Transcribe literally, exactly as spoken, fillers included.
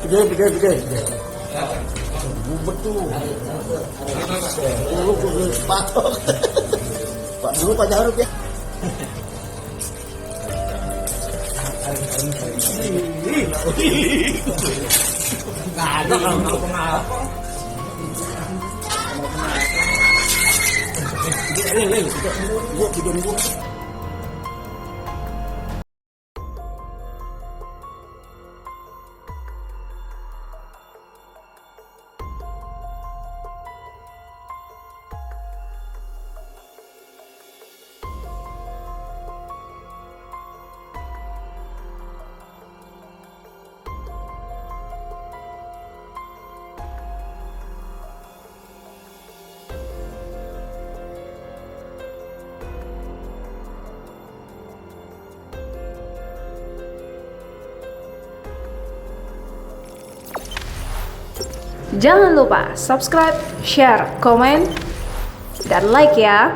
Gede, gede, gede. Bubet tu. Dulu ku patok. Pak dulu Pak Jaruk ya. Gak ada kalau pengapo. Gua tidur gua. Jangan lupa subscribe, share, komen, dan like ya.